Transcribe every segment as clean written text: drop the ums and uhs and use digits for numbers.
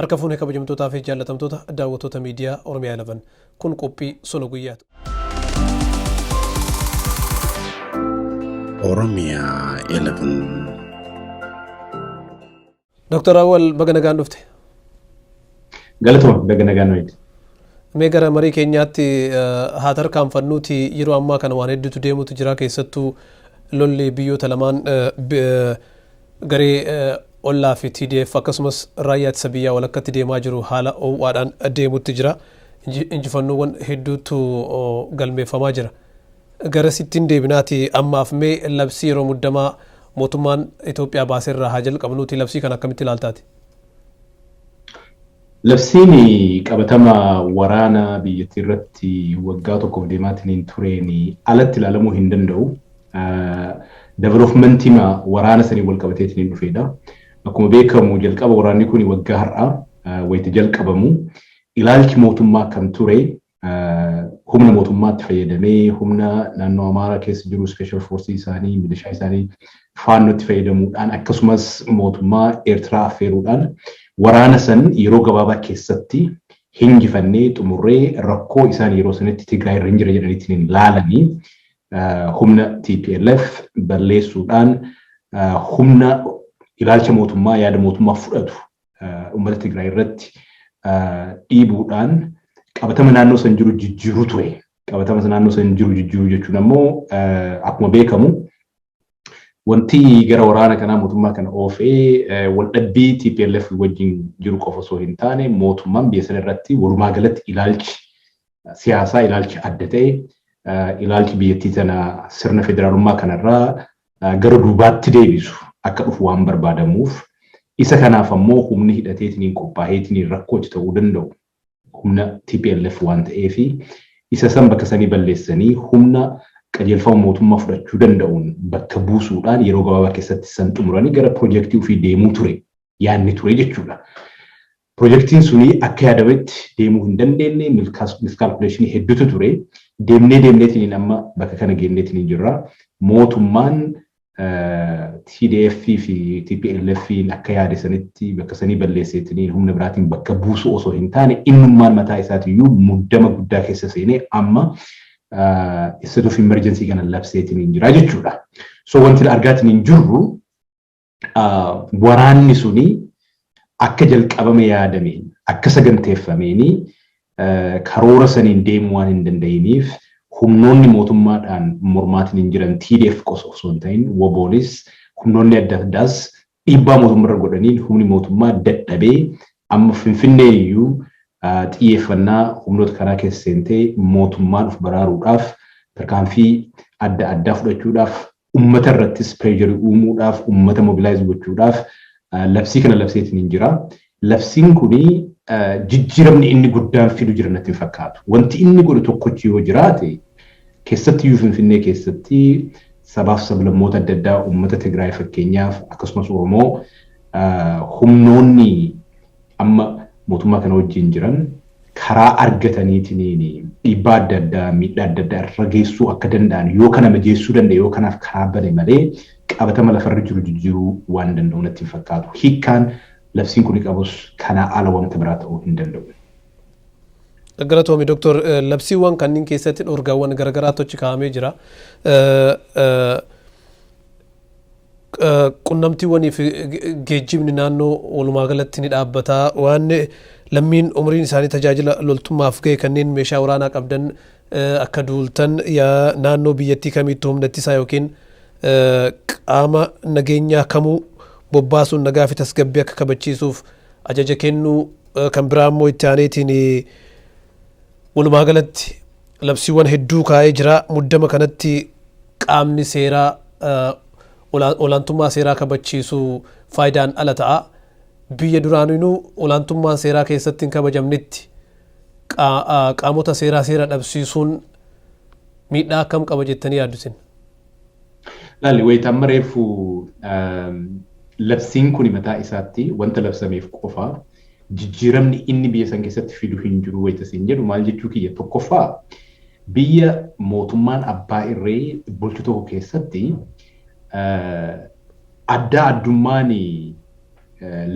Harka fuunee kabajamtootaa fi jaallatamtoota daawwattoota miidiyaa Oromiyaa 11 kun qophii sona guyyaatu. Oromia 11. Dr. Awwal, baga nagaan dhufte. Galatooma, baga nagaan wayiiti. Mee gara marii keenyaatti haa tarkaanfannuuti. Yeroo ammaa kana waan hedduutu deemutu jira, keessattuu lolli biyyoota lamaan garee ollaa fi TDF akkasumas raayyaa ittisa biyyaa walakkatti deemaa jiru haala ho'aadhaan deemutti jira. Injifannoowwan hedduutu galmeeffamaa jira. Gara sittiin deebinaati, ammaaf mee labsii yeroo muddamaa mootummaan Itoophiyaa baaseerraa haa jalqabnuuti, labsii kana akkamitti ilaaltaati? Labsiin qabatama waraana biyyattii irratti waggaa tokkoof deemaatiin tureen alatti ilaalamuu hin danda'u. Developmentii waraana sanii wal qabateetiin dhufedha. Akkuma beekamu, jalqaba waraanni kun waggaa har'aa wayita jalqabamu ilaalchi mootummaa kan ture humna mootummaatti fayyadamee, humna naannoo Amaaraa keessa jiru, special force isaanii, milishaa isaanii, faannootti fayyadamuudhaan, akkasumas mootummaa Eertiraa affeeruudhaan waraana san yeroo gabaabaa keessatti hinjifannee xumurree rakkoo isaan yeroo sanitti Tigraay irra hin jira jedhaniitiin hin laalanii humna TPLF balleessuudhaan humna ilaalcha mootummaa, yaada mootummaa fudhatu uummata Tigraay irratti dhiibuudhaan qabatama naannoo san jiru jijjiiruu ture. Qabatama naannoo san jiru jijjiiruu jechuun ammoo, akkuma beekamu, wanti gara waraana kanaa mootummaa kana oofee waldhabbii TPLF wajjin jiru qofa osoo hin taane, mootummaan biyya sana irratti walumaa galatti ilaalchi siyaasaa, ilaalchi adda ta'e, ilaalchi biyyattii tana sirna federaalummaa kanarraa gara duubaatti deebisu akka dhufu waan barbaadamuuf, isa kanaaf ammoo humni hidhateetiin qophaa'eetiin rakkoo itti ta'uu danda'u humna TPLF waan ta'eefi, isa san bakka sanii balleessanii humna qajeelfama mootummaa fudhachuu danda'uun bakka buusuudhaan yeroo gabaabaa keessatti san xumuranii gara piroojeektii ofii deemuu ture yaadni ture jechuudha. Piroojeektiin suni akka yaadametti deemuu hin dandeenye, miscalculationii hedduutu ture. Deemnee deemneetiin amma bakka kana geenneetiin jirra. Mootummaan TDF fi TPLF akka yaade sanitti bakka sanii balleesseetiin humna biraatiin bakka buusuu osoo hin taane, innummaan mataa isaatiiyyuu muddama guddaa keessa seenee amma state of emergency kana labseetiin jira jechuudha. So wanti argaatiin hin jirru, waraanni suni akka jalqabame yaadameen, akka saganteeffameeni karoora saniin deemuu waan hin danda'iniif, humnoonni mootummaadhaan mormaatiin hin jiran, TDF qofa osoo hin ta'in WBOnis, humnoonni adda addaas dhiibbaa mootummaa irra godhaniin, humni mootummaa dadhabee amma Finfinnee iyyuu xiyyeeffannaa humnoota kanaa keessa seentee mootummaan of baraaruudhaaf tarkaanfii adda addaa fudhachuudhaaf, ummata irrattis pressureii uumuudhaaf, ummata mobilize gochuudhaaf labsii kana labseetiin hin jira. Labsiin kuni jijjiiramni inni guddaan fidu jira natti hin fakkaatu. Wanti inni godhu tokkochi yoo jiraate, keessatti iyyuu Finfinnee keessatti sabaaf sablammoota adda addaa, uummata Tigraay fakkeenyaaf, akkasumas Oromoo, humnoonni amma mootummaa kana wajjin jiran karaa argataniitiin dhiibbaa adda addaa, miidhaa adda addaa irra geessuu akka danda'an yoo kana mijeessuu danda'e, yoo kanaaf karaa bane malee, qabatama lafarra jiru jijjiiruu waan danda'u natti hin fakkaatu. Hiikkaan labsiin kun qabus kanaa ala wanta biraa ta'uu hin danda'u. Galatoomi, Doktor. Labsiiwwan kanneen keessatti dhoorgaawwan garaagaraatu achi kaa'amee jira. Qunnamtiiwwanii fi geejjibni naannoo walumaa galatti ni dhaabbata. Waan lammiin umriin isaanii tajaajila loltummaaf ga'e kanneen meeshaa waraanaa qabdan akka duultan, naannoo biyyattii kamiittuu humna ittisaa yookiin qaama nageenyaa kamuu bobbaasuun nagaa fi tasgabbii akka kabachiisuuf ajaja kennuu, kan biraa immoo itti aaneetiin walumaa galatti labsiiwwan hedduu kaa'ee jira. Muddama kanatti qaamni seeraa olaantummaa seeraa kabachiisu faayidaan ala ta'a. Biyya duraanuu olaantummaan seeraa keessatti hin kabajamnetti qaamota seeraa seera dhabsiisuun miidhaa akkam qaba jettanii yaaddu isin? Laali, wayita amma reefu labsiin kun mataa isaatti wanta labsameef qofa jijjiiramni inni biyya san keessatti fidu hin jiru wayita isin jedhu maal jechuu kiyya? Tokkoffaa, biyya mootummaan abbaa irree bulchu tokko keessatti addaa addummaan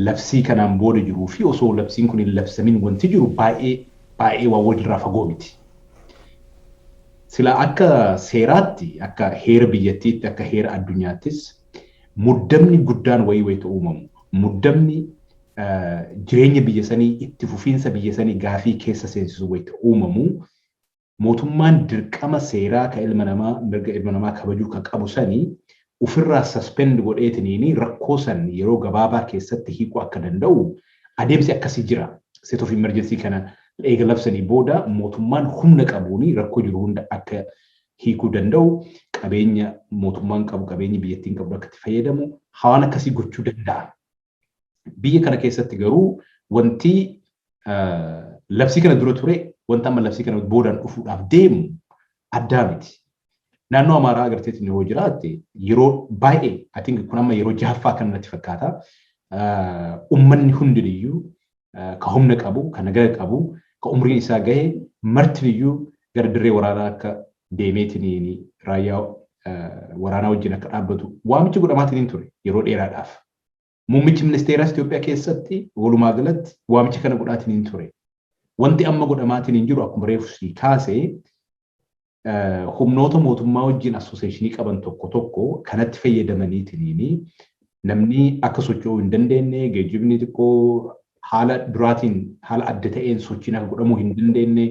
Labsii kanaan booda jiruu fi osoo labsiin kun hin labsamin wanti jiru baay'ee baay'ee waan walirraa fagoo miti. Sila akka seeraatti, akka heera biyyattiitti, akka heera addunyaattis muddamni guddaan wayii wayita uumamu, muddamni jireenya biyya sanii, itti fufiinsa biyya sanii gaafii keessa seensisu wayita uumamu, mootummaan dirqama seeraa ka ilma namaa, mirga ilma namaa kabajuu ka qabu sanii ofirraa suspend godheetiniini rakkoo san yeroo gabaabaa keessatti hiikuu akka danda'u adeemsi akkasii jira. State of emergency kana eega labsanii booda mootummaan humna qabuuni rakkoo jiru hunda akka hiikuu danda'u, qabeenya mootummaan qabu, qabeenya biyyattiin qabdu akka itti fayyadamu hawaan akkasii gochuu danda'a. Biyya kana keessatti garuu wanti labsii kana dura ture wanta amma labsii kana boodaan dhufuudhaaf deemu addaa miti. Naannoo Amaaraa agarteetiin yoo jiraatte, yeroo baay'ee, I think kun amma yeroo jahaffaa kan natti fakkaata. Uummanni hundiniyyuu ka humna qabu, ka nagaya qabu, ka umriin isaa gahe martiniyyuu gara dirree waraanaa akka deemeetiniin raayyaa waraanaa wajjin akka dhaabbatu waamichi godhamaatiin ture yeroo dheeraadhaaf. Muummichi ministeeraas Itoophiyaa keessatti walumaa galatti waamicha kana godhaatiin ture. Wanti amma godhamaatiin jiru akkuma reefu sii kaasee humnoota mootummaa wajjin association qaban tokko tokko kanatti fayyadamaniitiin namni akka socho'uu hin dandeenye, geejjibni xiqqoo haala duraatiin haala adda ta'een sochiin akka godhamuu hin dandeenye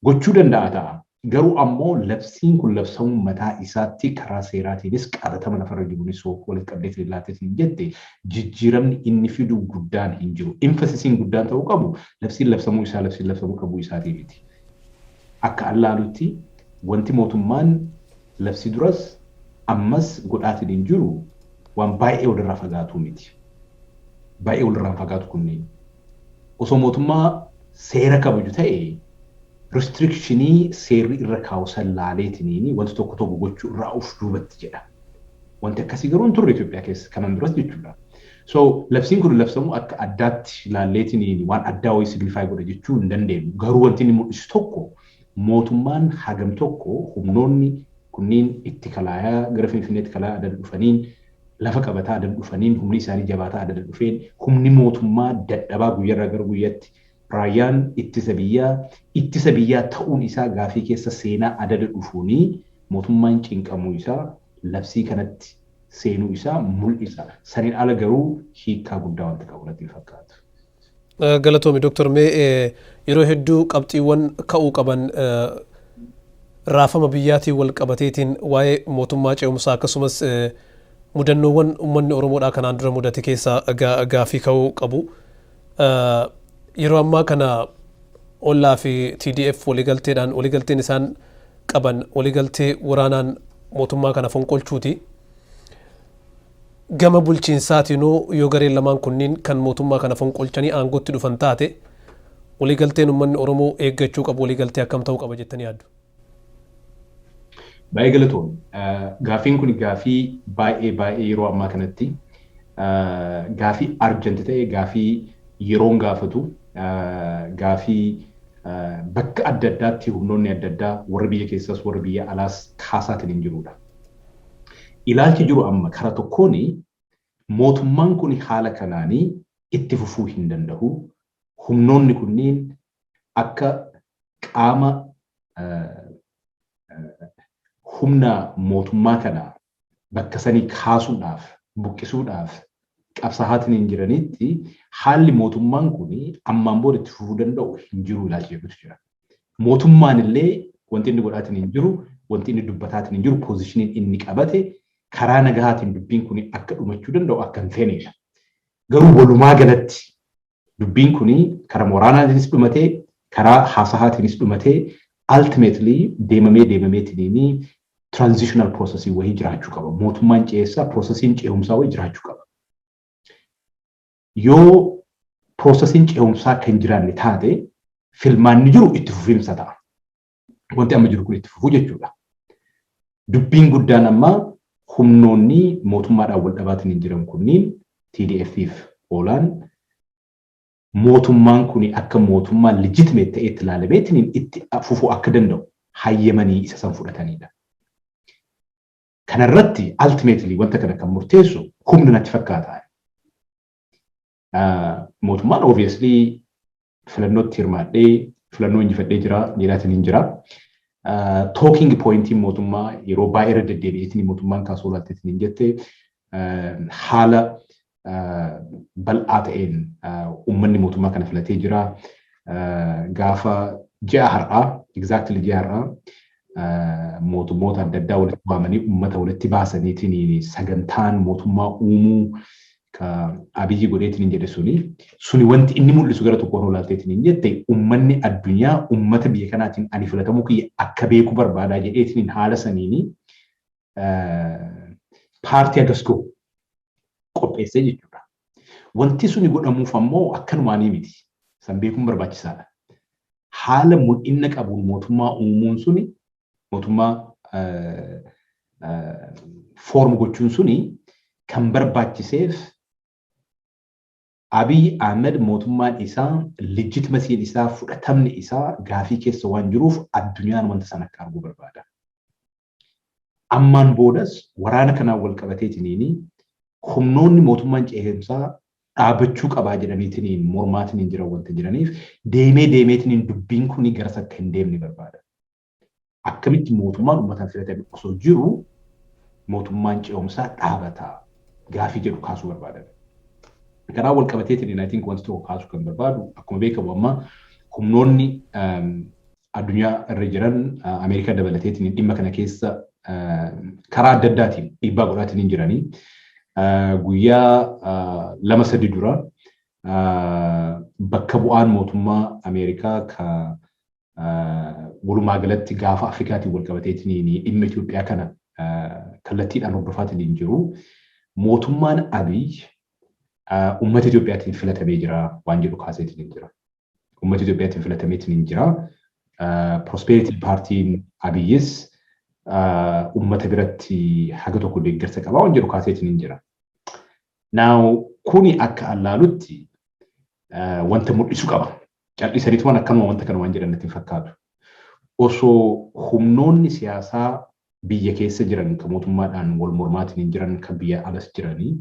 gochuu danda'a ta'a. Garuu ammoo labsiin kun labsamuu mataa isaatti karaa seeraatiinis qabatama lafarra jiruunis walitti qabdee ilaalteetiin jette jijjiiramni inni fidu guddaan hin jiru. Emphasisiin guddaan ta'uu qabu labsiin labsamuu isaa, labsiin labsamuu qabuu isaatii miti. Akka allaalutti wanti mootummaan labsii duras ammas godhaatiin hin jiru waan baay'ee walirraa fagaatuu miti. Baay'ee walirraa fagaatu kunneen. Osoo mootummaa seera kabaju ta'e restriction seerri irra kaa'u san laaleetiniin wanti tokko tokko gochuu irraa of duubatti jedha. Wanti akkasii garuu hin turre Itoophiyaa keessa kanan duras jechuudha. So labsiin kun labsamu akka addaatti laalleetiniin waan addaa wayii signify godha jechuu hin dandeenyu. Garuu wanti inni mul'isu tokko mootummaan hagam tokko humnoonni kunniin itti kalaayaa gara Finfinneetti kalaayaa adda dhufaniin, lafa qabataa adda dhufaniin, humni isaanii jabaataa adda dhufeen, humni mootummaa dadhabaa guyyaarraa gara guyyaatti, raayyaan ittisa biyyaa ta'uun isaa gaafii keessa seenaa adada dhufuunii mootummaan cinqamuu isaa labsii kanatti seenuu isaa mul'isa. Saniin ala garuu hiikkaa guddaa wanta qabu natti fakkaatu. Galatoomi Dooktar. Mee yeroo hedduu qabxiiwwan ka'uu qaban raafama biyyaatiin wal qabateetiin waa'ee mootummaa ce'umsaa akkasumas mudannoowwan uummanni Oromoodhaa kanaan dura mudate keessaa gaafii ka'uu qabu. Yeroo ammaa kana OLA fi TDF waliigalteedhaan, waliigalteen isaan qaban waliigaltee waraanaan mootummaa kana fonqolchuuti. Gama bulchiinsaatiinuu yoo gareen lamaan kunniin kan mootummaa kana fonqolchanii aangootti dhufan taate, waliigalteen uummanni Oromoo eeggachuu qabu waliigaltee akkam ta'uu qaba jettanii yaaddu? Baay'ee galatoom. Gaafiin kun gaafii baay'ee baay'ee yeroo ammaa kanatti gaafii urgent ta'e, gaafii yeroon gaafatu, gaafii bakka adda addaatti humnoonni adda addaa warra biyya keessaas warra biyya alaas kaasaatiin hin jirudha. Ilaalchi jiru amma kara tokkoon mootummaan kun haala kanaanii itti fufuu hin danda'u. Humnoonni kunniin akka qaama humna mootummaa kana bakka sanii kaasuudhaaf, buqqisuudhaaf qabsaa'aatiin hin jiranitti haalli mootummaan kun ammaan booda itti fufuu danda'u hin jiru ilaalcha jedhutu jira. Mootummaan illee wanti inni godhaatiin hin jiru, wanti inni dubbataatiin hin jiru, positioniin inni qabate karaa nagahaatiin dubbiin kun akka dhumachuu danda'u akka hin feenedha. Garuu walumaa galatti dubbiin kun karaa waraanaatiinis dhumatee, karaa haasahaatiinis dhumatee, ultimately deemamee deemameetiin transitional processii wayii jiraachuu qaba. Mootummaan ce'essaa, processiin ce'umsaa wayii jiraachuu qaba. Yoo processiin ce'umsaa kan jiraanne taate filmaanni jiru itti fufiinsa ta'a. Wanti amma jiru kun itti fufuu jechuudha. Dubbiin guddaan amma humnoonni mootummaadhaan wal dhabaatiin hin jiran kunniin TDF'if OLAn mootummaan kun akka mootummaa legitimate ta'etti ilaalameetiin itti fufuu akka danda'u hayyamanii isa san fudhatanidha. Kanarratti ultimately wanta kana kan murteessu humna natti fakkaata. Mootummaan obviously filannootti hirmaadhee, filannoo injifadhee jira jedhaatiin hin jira. Talking pointiin mootummaa yeroo baay'ee irra deddeebi'eetiin mootummaan kaasuu laatteetiin hin jette, haala bal'aa ta'een uummanni mootummaa kana filatee jira. Gaafa ji'a har'aa, exactly ji'a har'aa, mootummoota adda addaa walitti waamanii, uummata walitti baasaniitiin sagantaan mootummaa uumuu ka Abiyyi godheetiin jedhe suni wanti inni mul'isu gara tokkoon olaalteetiin hin jette, uummanni addunyaa uummata biyya kanaatiin ani filatamuu kiyya akka beeku barbaadaa jedheetiin haala saniini paartii agasgoo qopheessee jechuudha. Wanti suni godhamuuf ammoo akkanumaanii miti. San beekuun barbaachisaadha. Haala mul'inna qabuun mootummaa uumuun suni, mootummaa form gochuun suni kan barbaachiseef, Abiy Ahmed mootummaan isaa legitimacyn isaa, fudhatamni isaa gaafii keessa waan jiruuf, addunyaan wanta sana akka arguu barbaada. Ammaan boodas waraana kanaan wal qabateetiniini humnoonni mootummaan ce'umsaa dhaabachuu qabaa jedhaniitiniin mormaatiniin jiran wanta jiraniif, deemee deemeetiniin dubbiin kuni gara akka hin deemne barbaada. Akkamitti mootummaan uummataan filatame osoo jiru mootummaan ce'umsaa dhaabataa gaafii jedhu kaasuu barbaadan. Karaa wal qabateetiin I think wanti tokko kaasuu kan barbaadu, akkuma beekamu amma humnoonni addunyaa irra jiran, Ameerikaa dabalateetiin, dhimma kana keessa karaa adda addaatiin dhiibbaa godhaatiin hin jiranii. Guyyaa 2-3 dura bakka bu'aan mootummaa Ameerikaa ka walumaa galatti gaafa Afrikaatiin wal qabateetiin dhimma Itoophiyaa kana kallattiidhaan hordofaatiin hin jiru. Mootummaan Abiy uummata Itoophiyaatiin filatamee jira waan jedhu kaaseetiin hin jira. Uummata Itoophiyaatiin filatameetiin hin jira. Prosperity Paartiin Abiyyis uummata biratti haga tokko deeggarsa qaba waan jedhu kaaseetiin hin jira. Now, kuni akka allaalutti wanta mul'isu qaba. Cal'isaniitumaan akkanuma wanta kana waan jedhan natti hin fakkaatu. Osoo humnoonni siyaasaa biyya keessa jiran kan mootummaadhaan wal mormaatiin hin jiran, kan biyya alas jiranii,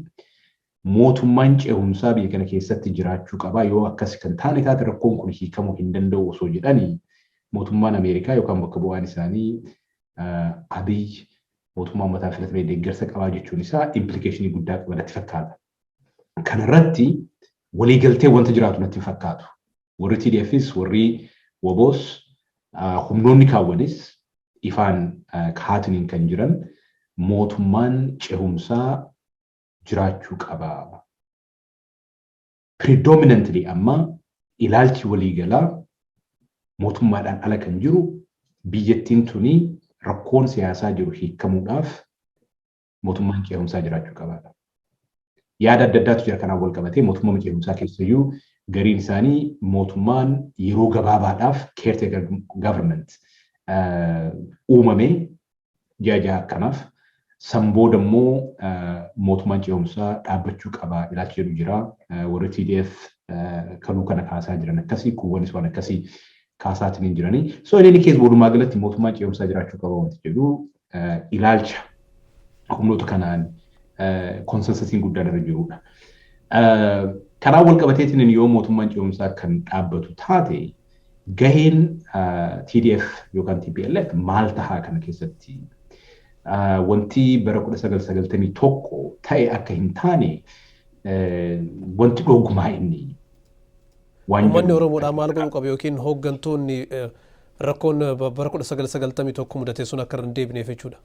mootummaan ce'umsaa biyya kana keessatti jiraachuu qaba, yoo akkas kan taane taate rakkoon kun hiikamuu hin danda'u osoo jedhanii, mootummaan Ameerikaa yookaan bakka bu'aan isaanii Abiy mootummaa uummataan filatamee deeggarsa qabaa jechuun isaa implicationii guddaa qaba natti fakkaata. Kanarratti waliigaltee wanta jiraatu natti hin fakkaatu. Warri TDFs, warri WBOs, humnoonni kaawwanis ifaan kaatiniin kan jiran mootummaan cehumsaa jiraachuu qaba. Predominantly amma ilaalchi waliigalaa mootummaadhaan ala kan jiru, biyyattiin tuni rakkoon siyaasaa jiru hiikamuudhaaf mootummaan ce'umsaa jiraachuu qabaadha. Yaada adda addaatu jira kanaan wal qabatee. Mootummaa ce'umsaa keessayyuu gariin isaanii mootummaan yeroo gabaabaadhaaf, caretaker government, uumamee ji'a 6 akkanaaf, san booda immoo mootummaan ce'umsaa dhaabbachuu qaba ilaalchi jedhu jira. Warri TDF kanuu kana kaasaa jiran akkasii, kuuwwanis waan akkasii kaasaatiin hin jiranii. So in any case, walumaa galatti mootummaan ce'umsaa jiraachuu qaba wanti jedhu ilaalcha humnoota kanaan consensusiin guddaan irra jirudha. Karaa wal qabateetiin yoo mootummaan ce'umsaa kan dhaabbatu taate, gaheen TDF yookaan TPLF maal tahaa kana keessatti? Wanti bara 1991 ta'e akka hin taane wanti dhogumaa inni. Uummanni Oromoodhaa maal godhuu qaba, yookiin hooggantoonni, rakkoon bara 1991 mudate sun akka hin deebineef jechuudha?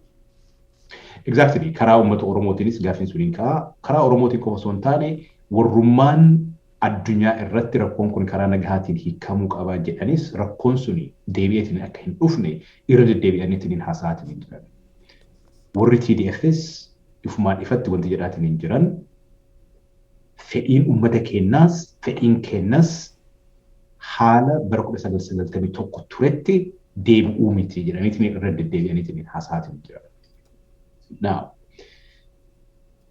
Exactly. Karaa uummata Oromootiinis gaaffiin sun hin ka'a. Karaa Oromootiin qofa osoo hin taane, warrummaan addunyaa irratti rakkoon kun karaa nagahaatiin hiikamuu qaba jedhanis rakkoon suni deebi'eetiin akka hin dhufne irra deddeebi'aniitiin hin haasa'aatiin hin jiran. Warri TDFs ifumaan ifatti wanti jedhaatiin hin jiran, fedhiin uummata keenyaas fedhiin keenyas haala bara 1991 turetti deebi'uu miti jedhaniitiin irra deddeebi'aniitiin haasa'aatiin hin jiran. Now,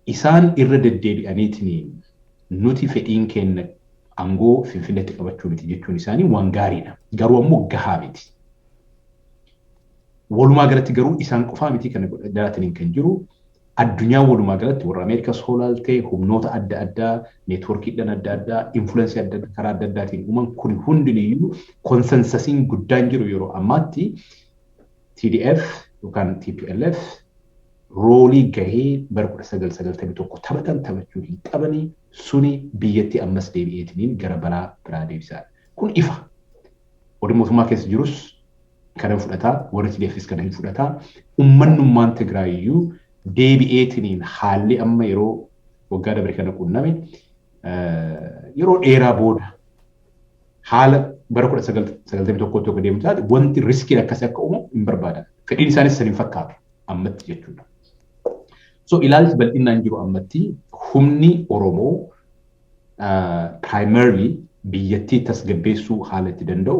isaan irra deddeebi'aniitiin nuti fedhiin keenya aangoo Finfinneetti qabachuu miti jechuun isaanii waan gaariidha. Garuu ammoo gahaa miti. Walumaa galatti garuu isaan qofaa miti kana godhataniin kan jiru. Addunyaa walumaa galatti warra Ameerikaas hoolaaltee humnoota adda addaa, networkiidhaan adda addaa, influence adda addaa karaa adda addaatiin uuman kun hundiniyyuu consensusiin guddaan jiru yeroo ammaatti TDF yookaan TPLF role gahee bara 1991 taphatan taphachuu hin qabanii, suni biyyatti ammas deebi'eetiniin gara balaa biraa deebisaa. Kun ifa. Warri mootummaa keessa jirus kana fudhataa, warri TDFs kana hin fudhataa. Ummannummaan Tigraayiyyuu deebi'eetiniin haalli amma yeroo waggaa dabre kana qunname yeroo dheeraa booda haala bara 1991tti akka deemu taate wanti riskiin akkasii akka uumamu hin barbaadan. Fedhiin isaanis san hin fakkaatu ammatti jechuudha. So ilaalchi bal'inaan jiru ammatti humni Oromoo primarily biyyattii tasgabbeessuu haala itti danda'u,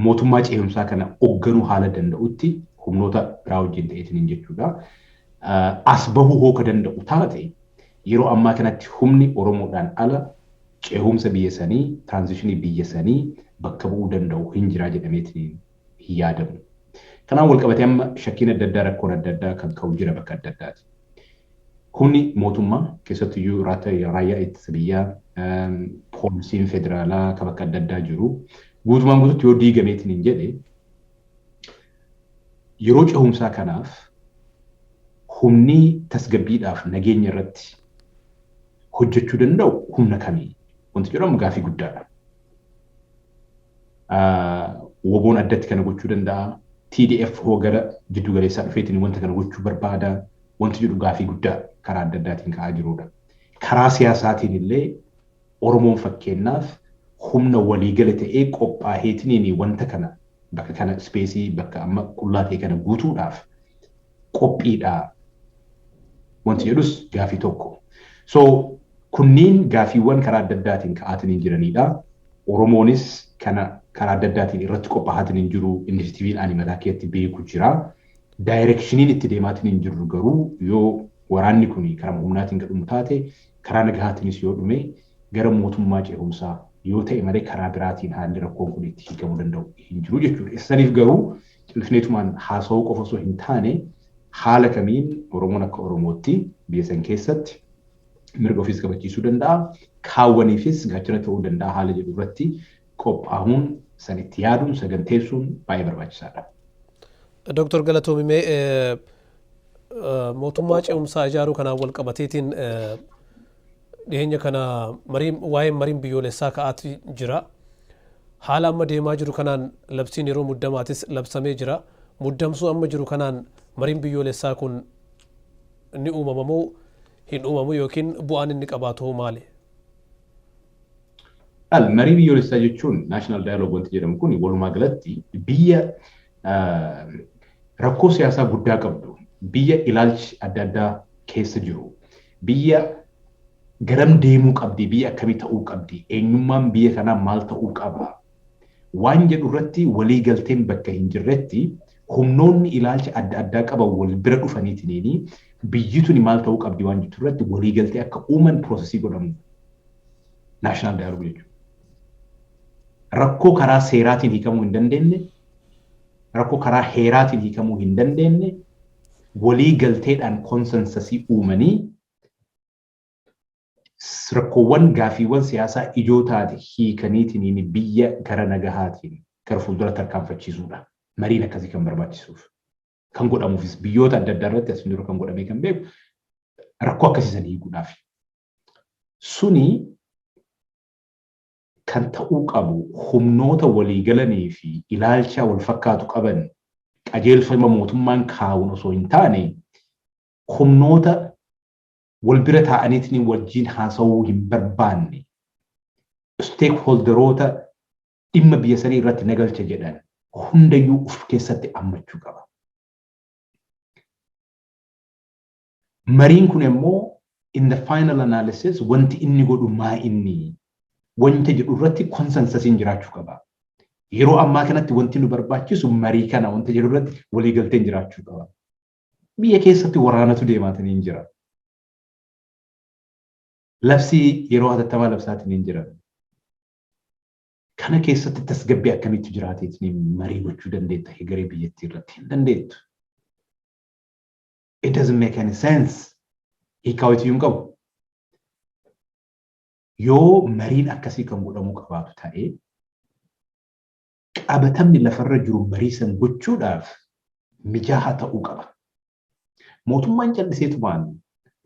mootummaa ce'umsaa kana hoogganuu haala danda'utti humnoota biraa wajjin ta'eetiin jechuudha. As bahuu hooka danda'u taate, yeroo ammaa kanatti humni Oromoodhaan ala ce'umsa biyya sanii, transitionii biyya sanii bakka bu'uu danda'u hin jiraa jedhameetiin hin yaadamu. Kanaan wal qabatee amma shakkiin adda addaa, rakkoon adda addaa kan ka'u jira bakka adda addaati. Humni mootummaa, keessattuyyuu raayyaa ittisa biyyaa, poolisiin federaalaa kan bakka adda addaa jiru guutumaan guututti yoo diigameetiin hin jedhe, yeroo ce'umsaa kanaaf humni tasgabbiidhaaf nageenya irratti hojjechuu danda'u humna kamii? Wanti jedhamu gaafii guddaadha. WBOn addatti kana gochuu danda'a. TDF hoo gara jiddu galeessaa dhufeetiin wanta kana gochuu barbaada. Wanti jedhu gaafii guddaa karaa adda addaatiin ka'aa jirudha. Karaa siyaasaatiin illee Oromoon fakkeenyaaf humna waliigala ta'ee qophaa'eetiin wanta kana bakka kana space bakka amma qullaa ta'e kana guutuudhaaf qophiidha. Wanti jedhus gaafii tokko. So kunniin gaafiiwwan karaa adda addaatiin ka'aatiin jiranidha. Oromoonis kana karaa adda addaatiin irratti qophaa'aatiin hin jiru. Initiativeiin ani mataa keetti beeku jira. Directioniin itti deemaatiin hin jirru garuu yoo waraanni kun karaa humnaatiin gadhumu taate, karaa nagahaatiinis yoo dhume, gara mootummaa ce'umsaa yoo ta'e malee karaa biraatiin haalli rakkoon kun itti hiikamuu danda'u hin jiru jechuudha. Saniif garuu cilfneetumaan haasa'uu qofa osoo hin taane, haala kamiin Oromoon akka Oromootti biyya san keessatti mirga ofiis kabachiisuu danda'a, kaawwaniifis gaachana ta'uu danda'a haala jedhu irratti qophaa'uun, san itti yaaduun, saganteessuun baay'ee barbaachisaadha. Dooktor, Galatoomimee, mootummaa ce'umsaa ijaaruu kanaan wal qabateetiin dhiyeenya kana mariin waa'een mariin biyyoolessaa ka'aatu jira. Haala amma deemaa jiru kanaan labsiin yeroo muddamaatis labsamee jira. Muddamsuu amma jiru kanaan mariin biyyoolessaa kun ni uumamamuu hin uumamu, yookiin bu'aan inni qabaatu maali? Al marii biyyoolessaa jechuun, national dialogue wanti jedhamu kun, walumaa galatti biyya rakkoo siyaasaa guddaa qabdu, biyya ilaalchi adda addaa keessa jiru, biyya garam deemuu qabdi, biyya akkamii ta'uu qabdi, eenyummaan biyya kanaa maal ta'uu qaba waan jedhu irratti walii galteen bakka hin jirretti, humnoonni ilaalcha adda addaa qaban wal bira dhufaniitiniini biyyi tuni maal ta'uu qabdi waan jettu irratti walii galtee akka uuman processii godhamu national dialogue jechuudha. Rakkoo karaa seeraatiin hiikamuu hin dandeenye, rakkoo karaa heeraatiin hiikamuu hin dandeenye, walii galteedhaan consensusii uumanii rakkoowwan gaafiiwwan siyaasaa ijoo taate hiikaniitiin biyya gara nagahaatiin gara fuuldura tarkaanfachiisuudha. Mariin akkasii kan barbaachisuuf. Kan godhamuufis biyyoota adda addaa irratti asiin dura kan godhamee kan beeku rakkoo akkasii san hiikuudhaaf. Suni kan ta'uu qabu humnoota waliigalanii fi ilaalcha wal fakkaatu qaban qajeelfama mootummaan kaa'uun osoo hin taane, humnoota wal bira taa'aniitiin wajjin haasa'uu hin barbaanne, stakeholderoota dhimma biyya sanii irratti nagalcha jedhan hundayyuu of keessatti hammachuu qaba. Mariin kun immoo in the final analysis wanti inni godhu maa inni wanta jedhu irratti consensusiin jiraachuu qaba. Yeroo ammaa kanatti wanti nu barbaachisu marii kana wanta jedhu irratti waliigalteen jiraachuu qaba. Biyya keessatti waraanatu deemaatiin jira. Labsii yeroo hatattamaa labsaatiin hin jira. Kana keessatti tasgabbii akkamitti jiraateetiin marii gochuu dandeetta hegeree biyyattii irratti? Hin dandeettu. It doesn't make any sense. Hiikaa wayituu hin qabu. Yoo mariin akkasii kan godhamuu qabaatu ta'e, qabatamni lafarra jiru marii san gochuudhaaf mijaa'aa ta'uu qaba. Mootummaan calliseetumaan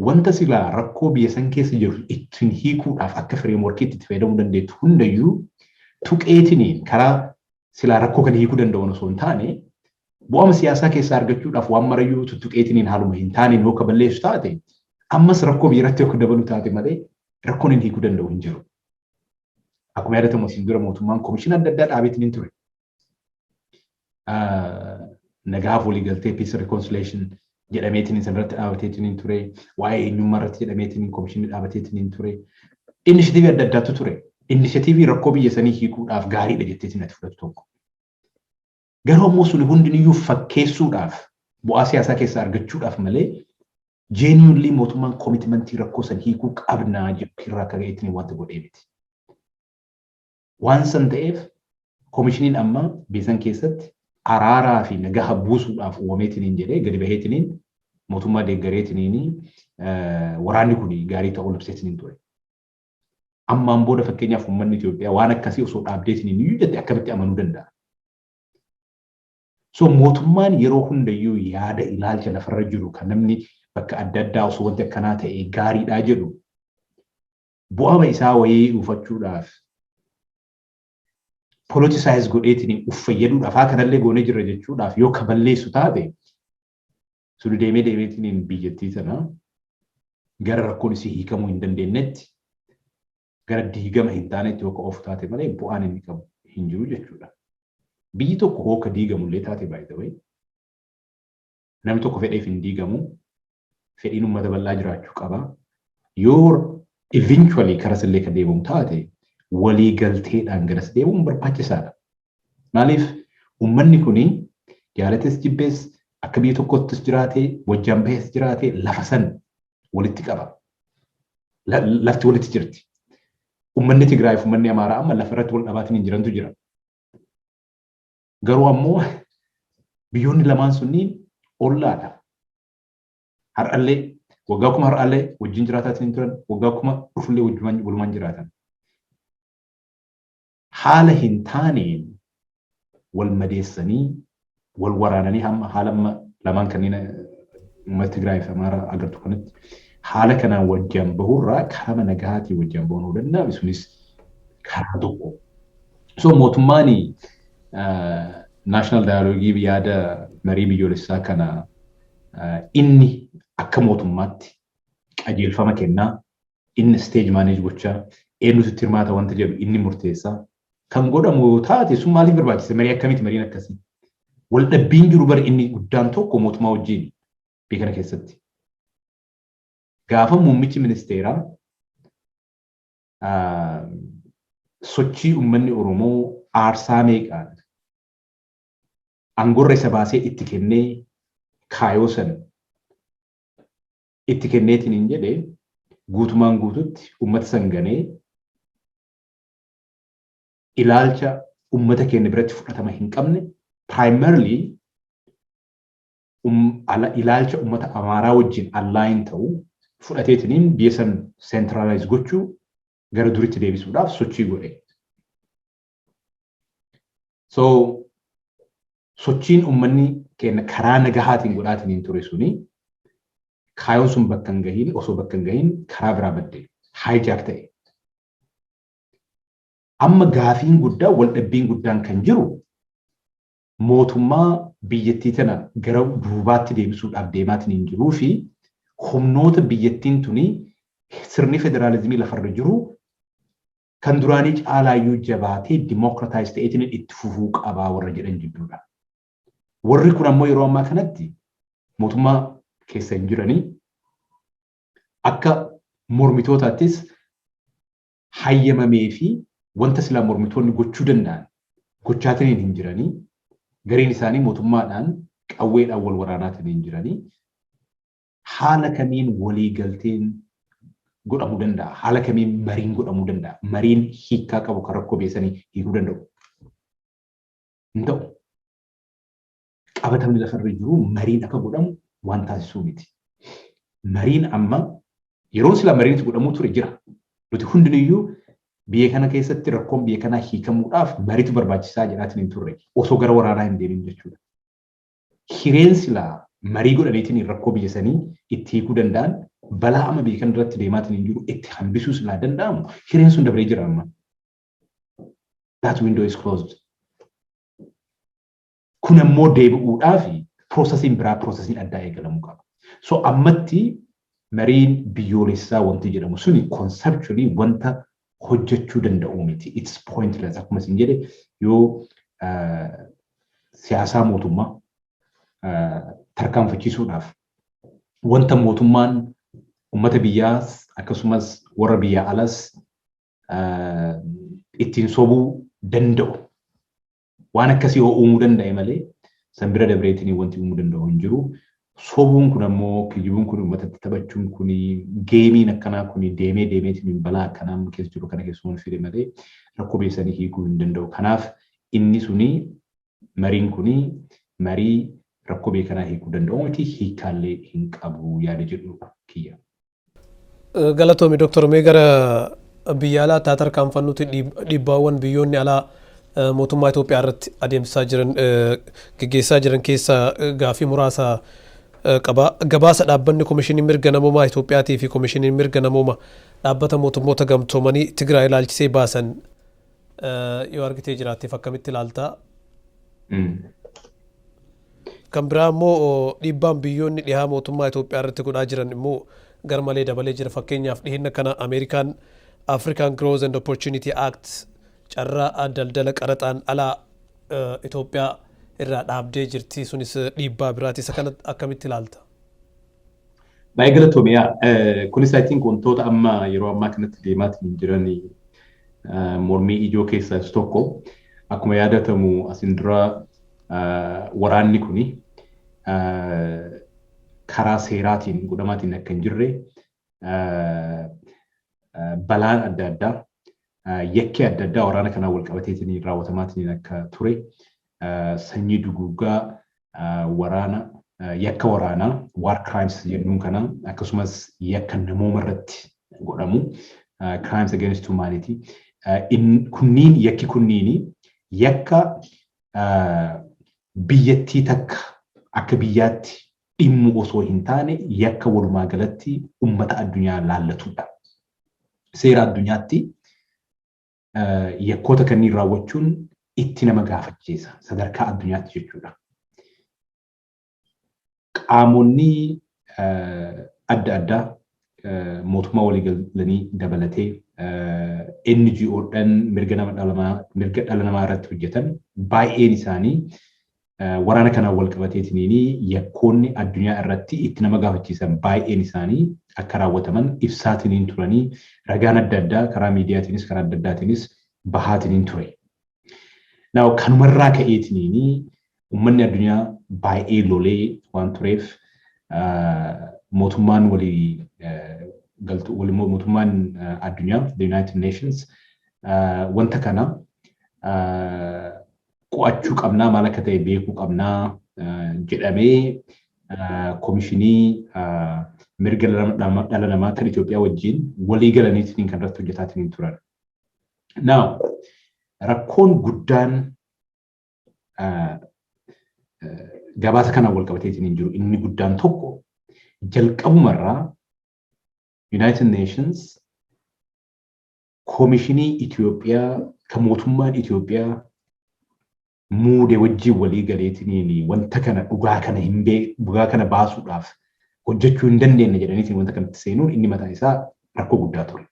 wanta silaa rakkoo biyya san keessa jiru ittiin hiikuudhaaf akka frameworkiitti itti fayyadamuu dandeettu hundayyuu tuqeetiniin karaa silaa rakkoo kana hiikuu danda'u osoo hin taane, bu'ama siyaasaa keessaa argachuudhaaf waan marayyuu tuttuqeetiniin haaluma hin taaneen yoo balleessu taate, ammas rakkoo biyyatti yoo dabalu taate malee rakkoon hin hiikuu danda'u hin jiru. Akkuma yaadatamu, asiin dura mootummaan komishina adda addaa dhaabeetiin ture. Nagaaf waliigaltee, peace reconciliation jedhameetiin san irratti dhaabateetiin ture. Waa'ee eenyummaa irratti jedhameetiin komishinni dhaabateetiin ture. Initiative adda addaatu ture. Initiative rakkoo biyya sanii hiikuudhaaf gaariidha jetteetiin ati fudhatu tokko. Garuu ammoo suni hundiniyyuu fakkeessuudhaaf, bu'aa siyaasaa keessaa argachuudhaaf malee, genuinely mootummaan commitmentii rakkoo san hiikuu qabnaa irraa akka ga'eetiin wanta godhee miti. Waan san ta'eef komishiniin amma biyya san keessatti araaraa fi nagaha buusuudhaaf uumameetiin jedhee gadi baheetiin mootummaa deeggareetiin waraanni kun gaarii ta'uu labseetiin ture. Ammaan booda fakkeenyaaf uummanni Itoophiyaa waan akkasii osoo dhaabdeetiin iyyuu jette akkamitti amanuu danda'a? So mootummaan yeroo hundayyuu yaada ilaalcha lafarra jiru kan namni bakka adda addaa osoo wanti akkanaa ta'e gaariidhaa jedhu bu'ama isaa wayii dhuunfachuudhaaf politicize godheetiin uf fayyaduudhaaf haa kanallee goonee jirra jechuudhaaf yoo kaballeessu taate, suni deemee deemeetiin biyyattii tana gara rakkoon isii hiikamuu hin dandeenyetti, gara diigama hin taanetti yoo oofu taate malee bu'aan inni qabu hin jiru jechuudha. Biyyi tokko hooka diigamullee taate, by the way, namni tokko fedheef hin diigamu, fedhiin uummata bal'aa jiraachuu qaba. Yoo eventually karas illee kan deemamu taate, walii galteedhaan garas deemuun barbaachisaadha. Maaliif, uummanni kuni jaalates jibbees akka biyya tokkottis jiraate, wajjaan bahees jiraate, lafa san walitti qaba. Lafti walitti jirti. Uummanni Tigraay fi uummanni Amaaraa amma lafa irratti wal dhabaatiin hin jirantu jira. Garuu ammoo biyyoonni lamaan sunniin ollaadha. Har'allee, waggaa 1000 har'allee wajjin jiraataatiin turan, waggaa 1000 dhufullee walumaan jiraatan. Haala hin taaneen wal madeessanii, wal waraananii, hamma haala amma lamaan kanneen uummata Tigraay fi Amaaraa agartu kanatti haala kanaan wajjin bahurraa karaa nagahaatiin wajjin bahuu danda'ame, sunis karaa tokko. So mootummaan national dialogue, yaada marii biyyoolessaa kana inni akka mootummaatti qajeelfama kennaa, inni stage manage gochaa, eenyutu itti hirmaata wanta jedhu inni murteessaa kan godhamu yoo taate, sun maaliif barbaachise? Marii akkamiiti mariin akkasii? Waldhabbiin jiru bara inni guddaan tokko mootummaa wajjin biyya kana keessatti. Gaafa muummichi ministeeraa sochii uummanni Oromoo aarsaa meeqaan aangorra isa baasee itti kennee, kaayoo san itti kenneetiin hin jedhe, guutumaan guututti uummata san ganee ilaalcha uummata keenya biratti fudhatama hin qabne, primarily ilaalcha uummata Amaaraa wajjin align ta'uu fudhateetiniin biyya san centralize gochuu, gara duritti deebisuudhaaf sochii godhe. So sochiin uummanni keenya karaa nagahaatiin godhaatiniin ture suni, kaayoon sun bakka hin gahiin, osoo bakka hin gahiin karaa biraa badde, hijack ta'e. Amma gaafiin guddaa, waldhabbiin guddaan kan jiru mootummaa biyyattii tana gara duubaatti deebisuudhaaf deemaatiin hin jiruu fi humnoota biyyattiin tuni sirni federaalizimii lafarra jiru kan duraanii caalaayyuu jabaatee democratize ta'eetiin itti fufuu qabaa warra jedhan jidduudha. Warri kun ammoo yeroo ammaa kanatti mootummaa keessa hin jiranii, akka mormitootaattis hayyamamee fi wanta silaa mormitoonni gochuu danda'an gochaatiin hin jiranii, gariin isaanii mootummaadhaan qawweedhaan wal waraanaatiin hin jiranii. Haala kamiin walii galteen godhamuu danda'a? Haala kamiin mariin godhamuu danda'a? Mariin hiikkaa qabu kan rakkoo beesanii hiikuu danda'u hin ta'u. Qabatamni lafarra jiru mariin akka godhamu waan taasisuu miti. Mariin amma yeroo sila mariin godhamuu ture jira. Nuti hundinuyyuu biyya kana keessatti rakkoon biyya kanaa hiikamuudhaaf mariitu barbaachisaa jedhaatiin hin turre, osoo gara waraanaa hin deemin jechuudha. Hireen silaa marii godhaniitiin rakkoo biyya sanii itti hiikuu danda'an, balaa amma biyya kana irratti deemaatiin hin jiru itti hambisuu silaa danda'amu, hireen sun dabree jira amma. That window is closed. Kun ammoo deebi'uudhaaf processiin biraa, processiin addaa eegalamuu qaba. So ammatti mariin biyyoolessaa wanti jedhamu suni conceptually wanta hojjechuu danda'u miti. It's pointless. Akkuma isin jedhe, yoo siyaasaa mootummaa tarkaanfachiisuudhaaf, wanta mootummaan uummata biyyaas akkasumas warra biyya alas ittiin sobuu danda'u waan akkasii yoo uumuu danda'e malee, san bira dabreetiin wanti uumuu danda'u hin jiru. Sobuun kun ammoo, kijibuun kun, uummatatti taphachuun kun, gameiin akkanaa kun deemee deemeetiin balaa akkanaa keessa jiru kana keessumaa fide malee rakkoo biyya sanii hiikuu hin danda'u. Kanaaf inni suni, mariin kuni, marii rakkoo biyya kanaa hiikuu danda'u miti, hiikkaallee hin qabu yaada jedhu kiyya. Galatoomi, Dooktar. Mee gara biyya alaa tarkaanfannuti, dhiibbaawwan biyyoonni alaa mootummaa Itoophiyaa irratti adeemsisaa jiran, geggeessaa jiran keessaa gaafii muraasa qaba. Gabaasa dhaabbanni Komishinii Mirga Namoomaa Itoophiyaatii fi Komishiniin Mirga Namoomaa Dhaabbata Mootummoota Gamtoomanii Tigraay ilaalchisee baasan yoo argitee jiraatteef, akkamitti ilaaltaa? Kan biraa immoo dhiibbaan biyyoonni dhihaa mootummaa Itoophiyaa irratti godhaa jiran immoo garmalee dabalee jira. Fakkeenyaaf, dhiheenya kana Ameerikaan African Growth and Opportunity Act, carraa daldala qaraxaan alaa Itoophiyaa irraa dhaabdee jirti. Sunis dhiibbaa biraati. Isa kana akkamitti ilaalta? Baay'ee galatoomiyaa. Kunis, I think, wantoota amma yeroo ammaa kanatti deemaatiin jiran mormii ijoo keessaa isa tokko. Akkuma yaadatamu, asin dura waraanni kuni karaa seeraatiin godhamaatiin akka hin jirre, balaan adda addaa, yakki adda addaa waraana kanaan wal qabateetiin raawwatamaatiin akka ture, sanyii duguuggaa, waraana, yakka waraanaa, war crimes jennuun kana, akkasumas yakka namooma irratti godhamu, crimes against humanity, kunniin, yakki kunniini yakka biyyattii takka akka biyyaatti dhimmu osoo hin taane, yakka walumaa galatti ummata addunyaa laallatudha. Seera addunyaatti yakkoota kanneen raawwachuun itti nama gaafachiisa sadarkaa addunyaatti jechuudha. Qaamonni adda addaa, mootummaa waliigalanii dabalatee NGOdhaan mirga nama mirga dhala namaa irratti hojjetan baay'een isaanii, waraana kanaan wal qabateetiniin yakkoonni addunyaa irratti itti nama gaafachiisan baay'een isaanii akka raawwataman ibsaatiniin turanii, ragaan adda addaa karaa miidiyaatiinis karaa adda addaatiinis bahaatiniin ture. Now, kanumarraa ka'eetiniin uummanni addunyaa baay'ee lolee waan tureef, mootummaan walii galtu, mootummaan addunyaa, the United Nations, wanta kana qo'achuu qabnaa, maal akka ta'e beekuu qabnaa jedhamee, komishinii mirga dhala namaa kan Itoophiyaa wajjin walii galaniitiin kan irratti hojjetaatiin turan. Now, rakkoon guddaan gabaasa kanaan wal qabateetiin hin jiru inni guddaan tokko, jalqabumarraa United Nations komishinii Itoophiyaa kan mootummaan Itoophiyaa muude wajjin walii galeetiniin wanta kana dhugaa kana hin dhugaa kana baasuudhaaf hojjechuu hin dandeenye jedhaniitiin wanta kanatti seenuun inni mataa isaa rakkoo guddaa ture.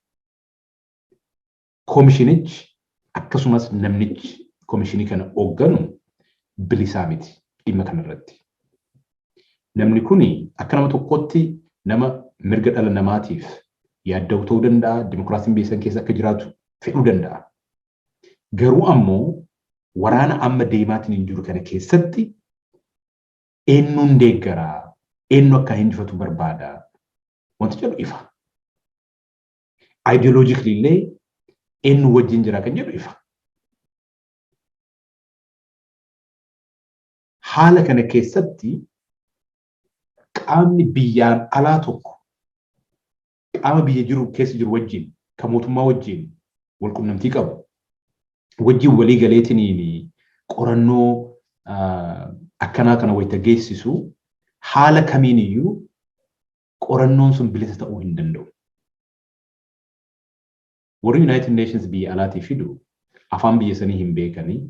Komishinichi akkasumas namnichi komishinii kana hoogganu bilisaa miti dhimma kanarratti. Namni kuni akka nama tokkotti nama mirga dhala namaatiif yaadda'u ta'uu danda'a, dimokiraasiin biyya san keessa akka jiraatu fedhuu danda'a. Garuu ammoo waraana amma deemaatiin hin jiru kana keessatti eenyuun deeggaraa, eenyu akka injifatu barbaada wanti jedhu ifa. Ideologically illee eenyu wajjin jira kan jedhu ifa. Haala kana keessatti qaamni Qaamni biyyaan alaa tokko qaama biyya jiru keessa jiru wajjin, kan mootummaa wajjin wal qunnamtii qabu wajjin walii galeetiniin qorannoo akkanaa kana wayita geessisu, haala kamiin iyyuu qorannoon sun bilisa ta'uu hin danda'u. Warri United Nations biyya alaatii fidu afaan biyya sanii hin beekanii,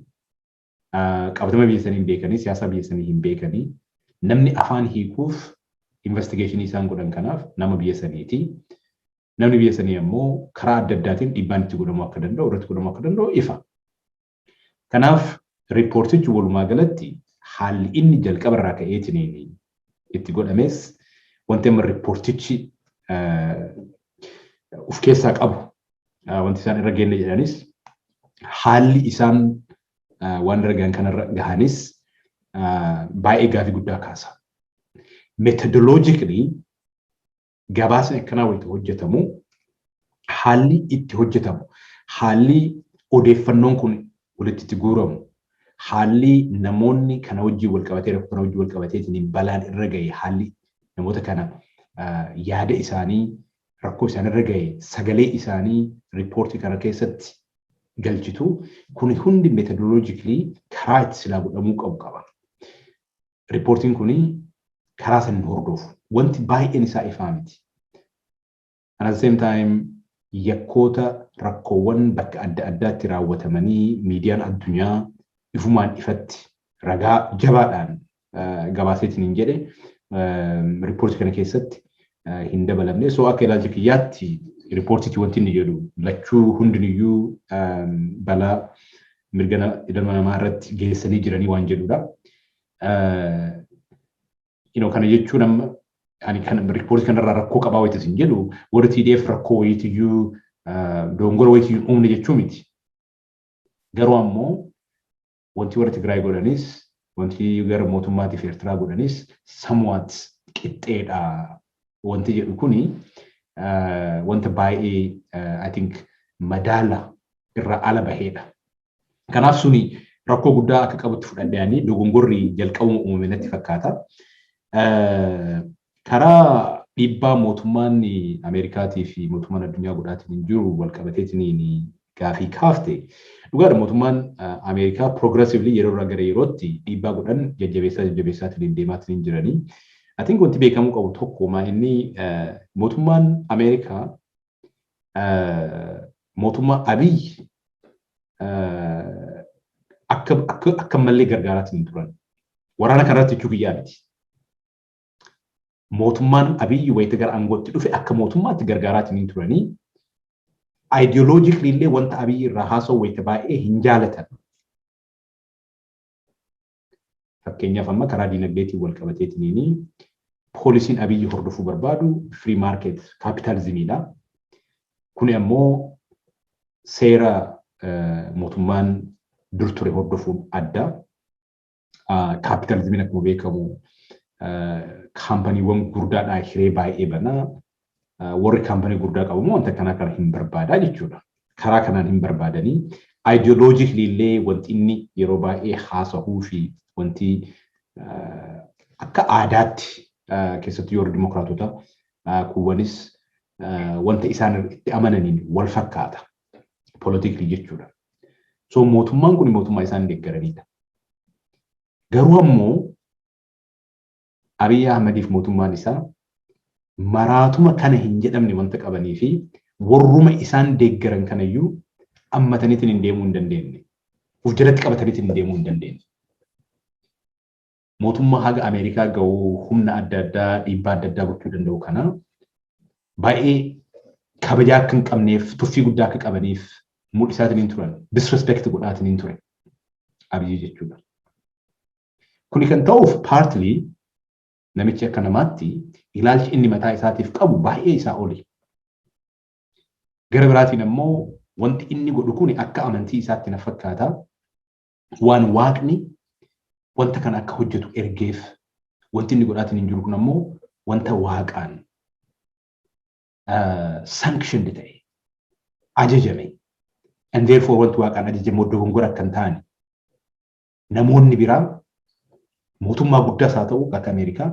qabatama biyya sanii hin beekanii, siyaasa biyya sanii hin beekanii, namni afaan hiikuuf investigationii isaan godhan kanaaf nama biyya saniiti. Namni biyya sanii ammoo karaa adda addaatiin dhiibbaan itti godhamuu akka danda'u, irratti godhamuu akka danda'u ifa. Kanaaf riippoortichi walumaa galatti haalli inni jalqaba irraa ka'eetiin itti godhames, wanti amma riippoortichi of keessaa qabu, wanti isaan irra geenne jedhanis, haalli isaan waan irra gahan kanarra gahanis baay'ee gaafii guddaa kaasa. Methodologically gabaasni akkanaa wayita hojjetamu, haalli itti hojjetamu, haalli odeeffannoon kun walitti itti guuramu, haalli namoonni kana wajjin wal qabatee, rakkoo kana wajjin wal qabateetiin balaan irra gahe, haalli namoota kana yaada isaanii, rakkoo isaan irra gahe, sagalee isaanii riippoortii kana keessatti galchitu kun hundi methodologically karaa itti silaa godhamuu qabu qaba. Riippoortiin kun karaa san hordofu. Wanti baay'een isaa ifaa miti. And at the same time, yakkoota, rakkoowwan bakka adda addaatti raawwatamanii miidiyaan addunyaa ifumaan ifatti ragaa jabaadhaan gabaaseetiin hin jedhe riippoortii kana keessatti hin dabalamne. So akka ilaalcha kiyyaatti riippoortiitti wanti inni jedhu lachuu hundiniyyuu balaa mirga ilma namaa irratti geessanii jiranii waan jedhudha. Kana jechuun amma ani kan riippoortii kanarraa rakkoo qabaa wayita isin jedhu, warri TDF rakkoo wayiitiyyuu, dogongora wayiitiyyuu uumne jechuu miti. Garuu ammoo wanti warra Tigraay godhanis, wanti gara mootummaatiif Eertiraa godhanis somewhat qixxeedha wanti jedhu kuni wanta baay'ee, I think, madaala irraa ala baheedha. Kanaaf suni rakkoo guddaa akka qabutti fudhadhanii dogongorri jalqabuma uumame natti fakkaata. Karaa dhiibbaa mootummaan Ameerikaatii fi mootummaan addunyaa godhaatiin hin jiru wal qabateetiin gaafii kaafte. Dhugaadha, mootummaan Ameerikaa progressively yeroo irraa gara yerootti dhiibbaa godhan jajjabeessaa jajjabeessaatiin deemaatiin jiranii. I think wanti beekamuu qabu tokko maa inni mootummaan Ameerikaa mootummaa Abiy akka malee gargaaraatiin turan. Waraana kanarratti jechuu kiyyaa miti. Mootummaan Abiy wayita gara aangootti dhufe akka mootummaatti gargaaraatiin turanii, ideologically illee wanta Abiy irraa haasa'u wayita baay'ee hin jaalatan. Fakkeenyaaf amma karaa diinagdeetiin wal qabateetiin poolisiin Abiy hordofuu barbaadu free market capitalismiidha. Kuni ammoo seera mootummaan dur ture hordofuun adda. Kaapitaalizimiin akkuma beekamu kaampaniiwwan gurguddaadhaa hiree baay'ee banaa. Warri kaampanii gurguddaa qabu immoo wanta akkanaa kana hin barbaadaa jechuudha. Karaa kanaan hin barbaadanii. Ideologically illee wanti inni yeroo baay'ee haasa'uu fi wanti akka aadaatti keessattuu yeroo dimokiraatota kuuwwanis wanta isaan itti amananiin wal fakkaata. Politically jechuudha. So mootummaan kun mootummaa isaan deeggaranidha. Garuu ammoo Abiy Ahmediif mootummaan isaa maraatuma kana hin jedhamne wanta qabanii fi warruma isaan deeggaran kanayyuu ammataniitiin hin deemuu hin dandeenye. Uf jalatti qabataniitiin hin deemuu hin dandeenye. Mootummaa haga Ameerikaa ga'uu, humna adda addaa, dhiibbaa adda addaa gochuu danda'u kana baay'ee kabajaa akka hin qabneef, tuffii guddaa akka qabaniif mul'isaatiin hin turan. Disrespect godhaatiin hin ture. Abiyyi jechuudha. Kuni kan ta'uuf partly namichi akka namaatti ilaalchi inni mataa isaatiif qabu baay'ee isaa oli. Gara biraatiin ammoo wanti inni godhu kun akka amantii isaatti na fakkaata. Waan Waaqni wanta kana akka hojjetu ergeef, wanti inni godhaatiin hin jiru kun ammoo wanta Waaqaan sanctioned ta'e, ajajame. And therefore wanti Waaqaan ajajame dogongora akka hin taane namoonni biraa mootummaa guddaas haa ta'u akka Ameerikaa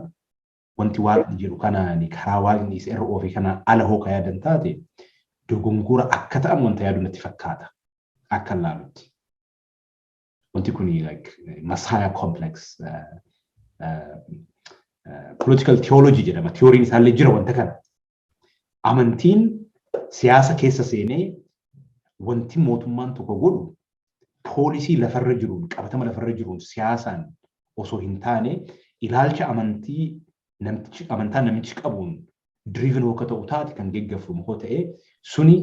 Wanti Waaqni jedhu kanaan, karaa Waaqni isa irra oofe kanaan ala hoo ka yaadan taate, dogongora akka ta'an wanta yaadu natti fakkaata akka laalutti. Wanti kun like Messiah complex political theology jedhama. Theoryin isaallee jira wanta kana. Amantiin siyaasa keessa seenee wanti mootummaan tokko godhu policy lafarra jiruun, qabatama lafarra jiruun, siyaasaan osoo hin taane, ilaalcha amantii namtichi, amantaa namichi qabuun driven akka ta'u taate kan geggeeffamu hoo ta'e, suni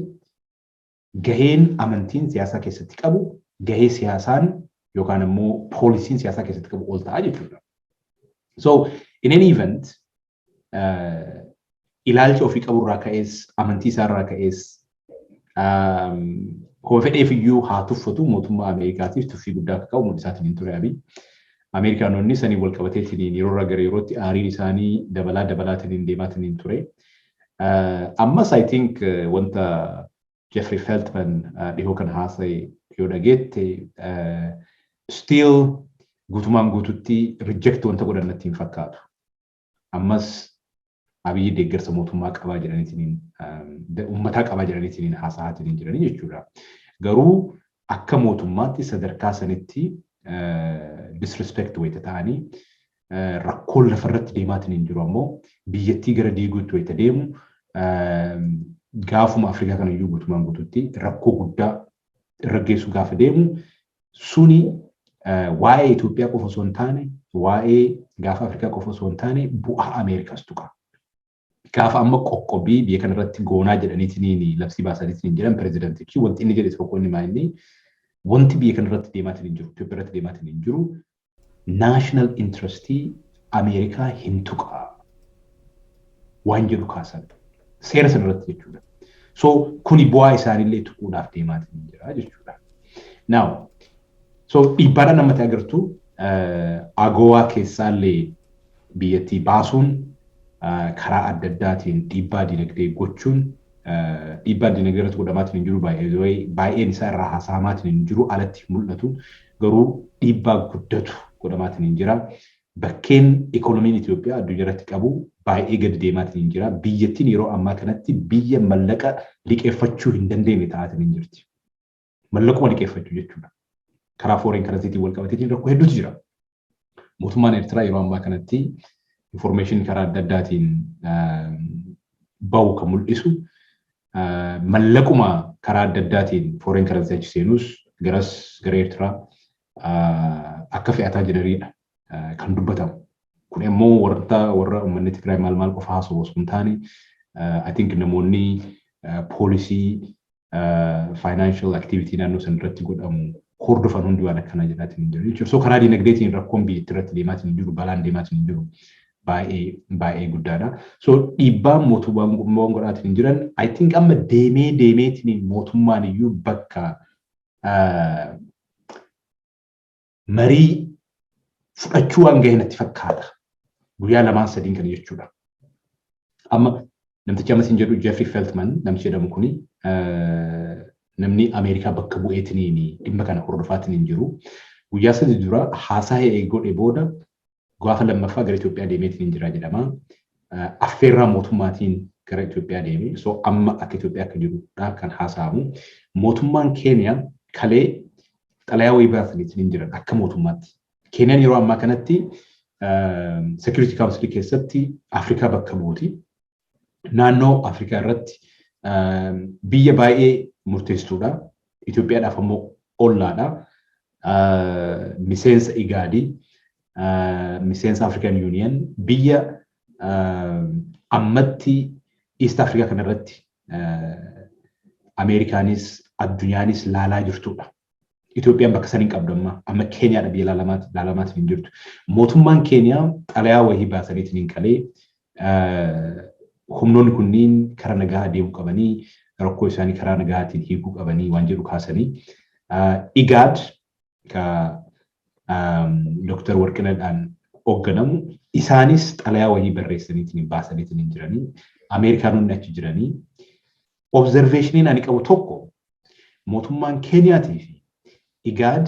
gaheen amantiin siyaasaa keessatti qabu gahee siyaasaan yookaan immoo policyn siyaasaa keessatti qabu ol ta'a jechuudha. So in any event, ilaalcha ofii qaburraa ka'ees, amantii isaarraa ka'ees, koma fedheef iyyuu haa tuffatu, mootummaa Ameerikaatiif tuffii guddaa akka qabu mul'isaatiin hin ture Abiy. Ameerikaanonni sanii wal qabateetiin yeroo irraa gara yerootti aariin isaanii dabalaa dabalaatiin deemaatiin ture. Ammas I think wanta Jeffrey Feltman dhihoo kan haasa'e yoo dhageette, still guutumaan guututti reject wanta godhan natti hin fakkaatu. Ammas Abiyyi deeggarsa mootummaa qabaa jedhaniitiin, uummataa qabaa jedhaniitiin haasa'aatiin jiranii jechuudha. Garuu akka mootummaatti sadarkaa sanitti disrespect wayita ta'anii, rakkoon lafarratti deemaatiin hin jiru ammoo biyyattii gara diiguutti wayita deemu, gaafuma Afrikaa kanayyuu guutumaan guututti rakkoo guddaa irra geessu gaafa deemu, suni waa'ee Itoophiyaa qofa osoo hin taane, waa'ee gaafa Afrikaa qofa osoo hin taane, bu'aa Ameerikaas tuqa. Gaafa amma qoqqobbii biyya kanarratti goonaa jedhaniitiin labsii baasaniitiin jedhan, pirezidantichi wanti inni jedhe tokko inni maal, wanti biyya kanarratti deemaatiin hin jiru, Itoophiyaa irratti deemaatiin hin jiru, national interestii Ameerikaa hin tuqaa waan jedhu kaasan seera sanarratti jechuudha. So kuni bu'aa isaaniillee tuquudhaaf deemaatiin jira jechuudha. Now, so dhiibbaadhaan namatti agartu, AGOA keessaallee biyyattii baasuun, karaa adda addaatiin dhiibbaa dinagdee gochuun, dhiibbaa dinagdee irratti godhamaatiin hin jiru, baay'een isaa irraa haasa'amaatiin hin jiru, alatti mul'atu, garuu dhiibbaa guddatu godhamaatiin hin jira. Bakkeen ikoonomiin Itoophiyaa addunyaa irratti qabu baay'ee gadi deemaatiin hin jira. Biyyattiin yeroo ammaa kanatti biyya mallaqa liqeeffachuu hin dandeenye ta'aatiin hin jirti. Mallaquma liqeeffachuu jechuudha. Karaa foreign currencytiin wal qabateetiin rakkoo hedduutu jira. Mootummaan Eertiraa yeroo ammaa kanatti information karaa adda addaatiin bahu kan mul'isu, mallaquma karaa adda addaatiin foreign currency achi seenus garas gara Eertiraa akka fe'ataa jiranidha kan dubbatamu. Kun immoo warra warra uummanni Tigraay maal maal qofa haasa'u osoo hin taane, I think namoonni policy financial activity naannoo san irratti godhamu hordofan hundi waan akkanaa jedhaatiin hin jiru jechuudha. So karaa dinagdeetiin rakkoon biyyattii irratti deemaatiin hin jiru, balaan deemaatiin hin jiru baay'ee baay'ee guddaadha. So dhiibbaan mootummaan godhaatiin hin jiran, I think amma deemee deemeetiin mootummaan iyyuu bakka marii fudhachuu waan gahe natti fakkaata. Guyyaa lamaan sadiin kana jechuudha. Amma namtichi amma siin jedhu, Jeffrey Feltman namichi jedhamu kuni, namni Ameerikaa bakka bu'eetiniin dhimma kana hordofaatiin hin jiru. Guyyaa 3 dura haasaa godhe booda gaafa lammaffaa gara Itoophiyaa deemeetiin hin jira jedhama. Affeerraa mootummaatiin gara Itoophiyaa deeme. So amma akka Itoophiyaa akka jirudha kan haasa'amu. Mootummaan Keeniyaa kalee xalayaa wayii baasaniitiin hin jiran akka mootummaatti. Keeniyaan yeroo ammaa kanatti Security Council keessatti Afrikaa bakka buuti. Naannoo Afrikaa irratti biyya baay'ee murteessituudha. Itoophiyaadhaaf ammoo ollaadha. Miseensa Igaadii, miseensa African Union, biyya ammatti East Africa kanarratti Ameerikaanis addunyaanis laalaa jirtudha. Itoophiyaan bakka san hin qabdu amma. Amma Keeniyaadha biyya laalamaatiin hin jirtu. Mootummaan Keeniyaa xalayaa wayii baasaniitiin hin qalee, humnoonni kunniin karaa nagaa adeemuu qabanii, rakkoo isaanii karaa nagaatiin hiikuu qabanii waan jedhu kaasanii, Igaad ka Dr. Warqinadhaan hoogganamu isaanis xalayaa wayii barreessaniitiin baasaniitiin hin jiranii. Ameerikaanonni achi jiranii. Observationiin ani qabu tokko, mootummaan Keeniyaatii fi Igaad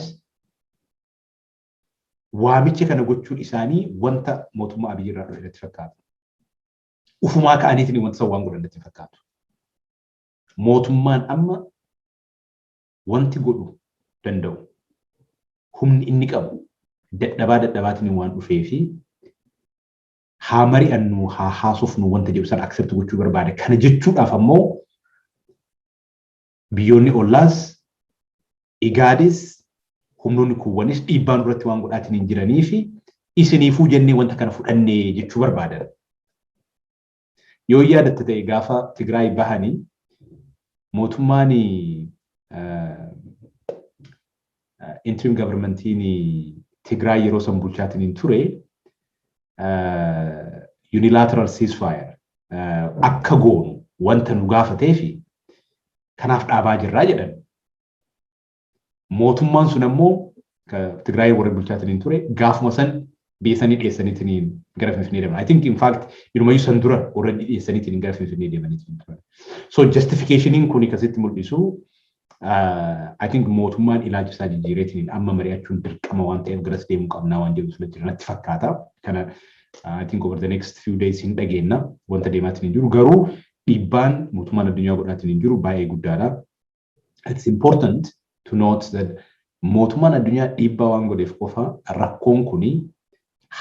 waamicha kana gochuun isaanii wanta mootummaa Abiyyi irraa dhufe natti fakkaata. Ufumaa ka'aniitiin wanta san waan godhan natti fakkaatu. Mootummaan amma wanti godhu danda'u, humni inni qabu dadhabaa dadhabaatiin waan dhufee fi haa mari'annu, haa haasofnu wanta jedhu sana accept gochuu barbaada. Kana jechuudhaaf ammoo biyyoonni ollaas, Igaadis, humnoonni kuuwwanis dhiibbaan duratti waan godhaatiin hin jiranii fi isiniifuu jennee wanta kana fudhannee jechuu barbaadan. Yoo yaadatta ta'e, gaafa Tigraay bahanii mootummaan interim governmentiin Tigraay yeroo san bulchaatiin hin ture unilateral ceasefire akka goonu wanta nu gaafatee fi kanaaf dhaabaa jirraa jedhan. Mootummaan sun ammoo Tigraay warra bulchaatiin hin ture gaafuma san biyya sanii dhiyeessaniitiin gara Finfinnee deeman. I think, in fact, inumayyuu san dura warra dhiyeessaniitiin gara Finfinnee deemaniitiin turan. So justificationiin kun akkasitti mul'isu, I think mootummaan ilaalcha isaa jijjiireetiin amma mari'achuun dirqama waan ta'eef garas deemuu qabnaa waan jedhu sun jira natti fakkaata. Kana I think over the next few days hin dhageenna wanta deemaatiin hin jiru. Garuu dhiibbaan mootummaan addunyaa godhaatiin hin jiru baay'ee guddaadha. It's important to note that mootummaan addunyaa dhiibbaa waan godheef qofa rakkoon kuni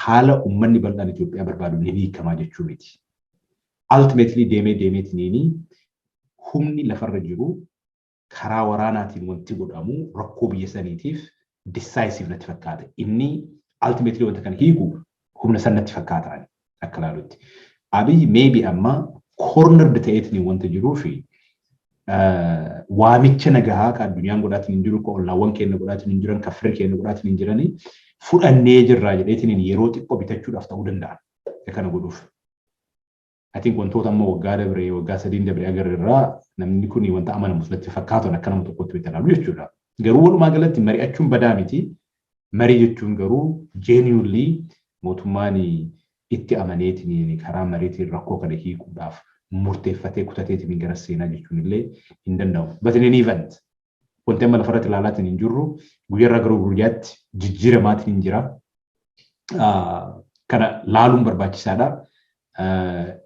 haala uummanni bal'aan Itoophiyaa barbaadu ni hiikamaa jechuu miti. Ultimately deemee deemeetiniini humni lafarra jiru karaa waraanaatiin wanti godhamu rakkoo biyya saniitiif decisive natti fakkaata. Inni ultimately wanta kana hiiku humna san natti fakkaata akka ilaalutti. Abiy maybe amma cornered ta'eetiin wanta jiruu fi waamicha nagahaa ka addunyaan godhaatiin hin jiru, ka ollaawwan keenya godhaatiin hin jiran, ka firri keenya godhaatiin hin jiranii fudhannee jirraa jedheetiin yeroo xiqqoo bitachuudhaaf ta'uu danda'a kana godhuuf. I think wantoota amma waggaa dabre, waggaa 3n dabre agarre irraa namni kun wanta amanamu natti fakkaatu akka nama tokkotti itti ilaalu jechuudha. Garuu walumaa galatti mari'achuun badaa miti. Marii jechuun garuu genuinely mootummaan itti amaneetiin karaa mariitiin rakkoo kana hiikuudhaaf murteeffatee kutateetiin gara seenaa jechuun illee hin danda'amu. But in any event, wanti amma lafarratti ilaalaatiin hin jirru guyyaarraa gara guyyaatti jijjiiramaatiin hin jira. Kana laaluun barbaachisaadha.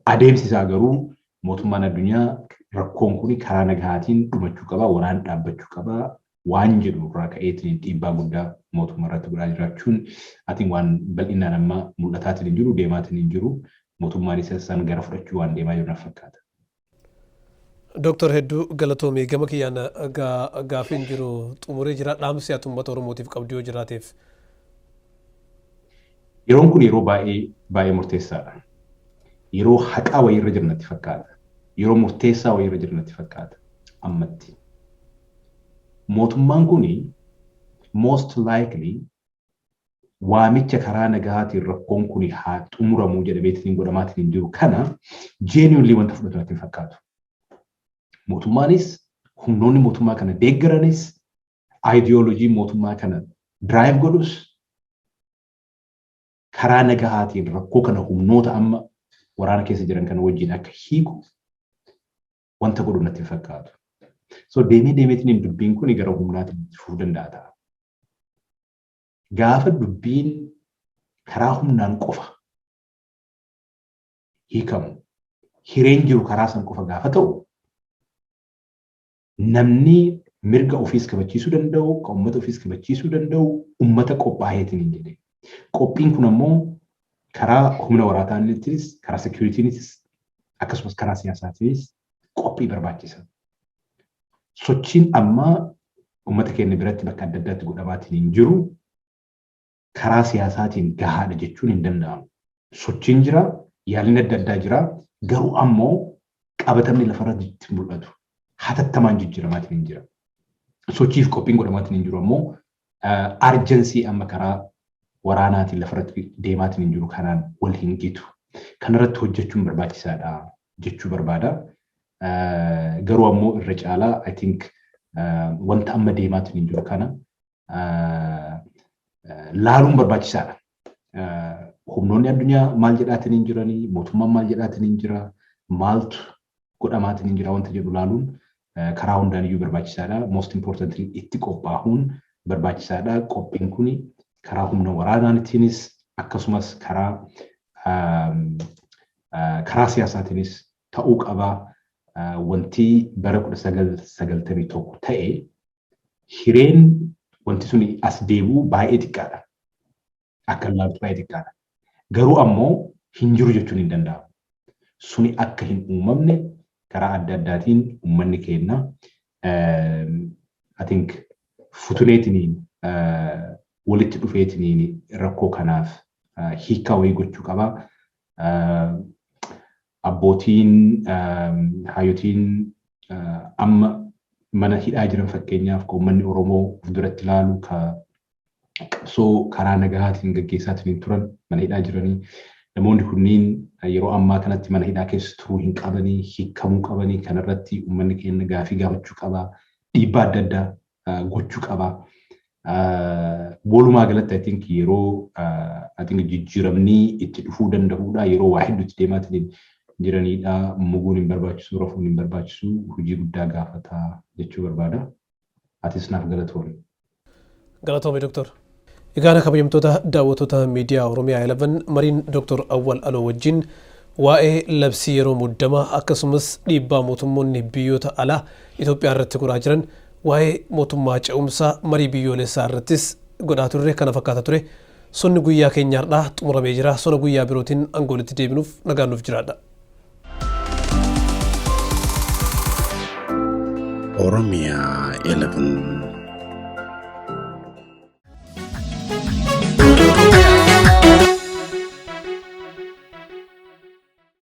Adeemsi isaa garuu mootummaan addunyaa rakkoon kun karaa nagahaatiin dhumachuu qaba, waraana dhaabbachuu qaba waan jedhu irraa ka'eetiin dhiibbaa guddaa mootummaa irratti godhaa jiraachuun atiin waan bal'inaan amma mul'ataatiin hin jiru, deemaatiin hin jiru, mootummaan isa san gara fudhachuu waan deemaa jiru na fakkaata. Dooktar, hedduu galatoomii. Gama kiyyaan gaafiin jiru xumuree jira. Dhaamsi ati uummata Oromootiif qabdu yoo jiraateef. Yeroon kun yeroo baay'ee baay'ee murteessaadha. Yeroo haqaa wayiirra jiru natti fakkaata. Yeroo murteessaa wayiirra jiru natti fakkaata ammatti. Mootummaan kun most likely waamicha karaa nagahaatiin rakkoon kun haa xumuramuu jedhameetiin godhamaatiin hin jiru kana genuinely wanta fudhatu natti hin fakkaatu. Mootummaanis, humnoonni mootummaa kana deeggaranis, ideology mootummaa kana drive godhus karaa nagahaatiin rakkoo kana humnoota amma waraana keessa jiran kana wajjin akka hiiku wanta godhu natti hin fakkaatu. So deemee deemeetiin dubbiin kun gara humnaatiin fufuu danda'a ta'a. Gaafa dubbiin karaa humnaan qofa hiikamu, hireen jiru karaa san qofa gaafa ta'u, namni mirga ofiis kabachiisuu danda'u, kan uummata ofiis kabachiisuu danda'u, uummata qophaa'eetiin hin jedhe. Qophiin kun ammoo karaa humna waraanaatiinis, karaa securityiinis, akkasumas karaa siyaasaatiinis qophii barbaachisa. Sochiin ammaa uummata keenya biratti bakka adda addaatti godhamaatiin hin jiru karaa siyaasaatiin gahaadha jechuun hin danda'amu. Sochiin jira, yaaliin adda addaa jira, garuu ammoo qabatamni lafarratti mul'atu hatattamaan jijjiiramaatiin hin jira. Sochiif qophiin godhamaatiin hin jiru ammoo urgency amma karaa waraanaatiin lafarratti deemaatiin hin jiru kanaan wal hin gitu. Kanarratti hojjechuun barbaachisaadha jechuu barbaada. Garuu ammoo irra caalaa I think wanta amma deemaatiin hin jiru kana laaluun barbaachisaadha. Humnoonni addunyaa maal jedhaatiin hin jiranii, mootummaan maal jedhaatiin hin jira, maaltu godhamaatiin hin jira wanta jedhu laaluun karaa hundaan iyyuu barbaachisaadha. Most importantly itti qophaa'uun barbaachisaadha. Qophiin kun karaa humna waraanaatiinis akkasumas karaa Karaa siyaasaatiinis ta'uu qabaa. Wanti bara 1991 ta'e hireen wanti sun as deebi'u baay'ee xiqqaadha. Akka ilaaltu baay'ee xiqqaadha. Garuu ammoo hin jiru jechuun hin danda'amu. Suni akka hin uumamne karaa adda addaatiin uummanni keenya, I think, futuneetiniin walitti dhufeetiniin rakkoo kanaaf hiikaa wayii gochuu qabaa. Abbootiin hayyotiin amma mana hidhaa jiran, fakkeenyaaf, ka uummanni Oromoo of duratti ilaalu, ka qabsoo karaa nagahaatiin gaggeessaatiin turan mana hidhaa jiranii. Namoonni kunniin yeroo ammaa kanatti mana hidhaa keessa turuu hin qabanii, hiikamuu qabanii. Kanarratti uummanni keenya gaafii gaafachuu qabaa, dhiibbaa adda addaa gochuu qabaa. Walumaa galatti, I think, yeroo, I think, jijjiiramni itti dhufuu danda'uudha, yeroo waa hedduutti deemaatiin jiranidha. Muguun hin barbaachisu, rafuun hin barbaachisu, hojii guddaa gaafataa jechuu barbaada. Atis naaf galatoomi. Galatoomi, Doktor. Egaa kabajamtoota daawwattoota miidiyaa Oromiyaa 11, mariin Dr. Awwal Aloo wajjin waa'ee labsii yeroo muddamaa, akkasumas dhiibbaa mootummoonni biyyoota alaa Itoophiyaa irratti godhaa jiran, waa'ee mootummaa ce'umsaa, marii biyyoolessaa irrattis godhaa turre kana fakkaata ture. Sonni guyyaa keenyaarraa xumuramee jira. Sona guyyaa birootiin aangoolitti deebinuuf nagaan nuuf jiraadha. Oromia 11.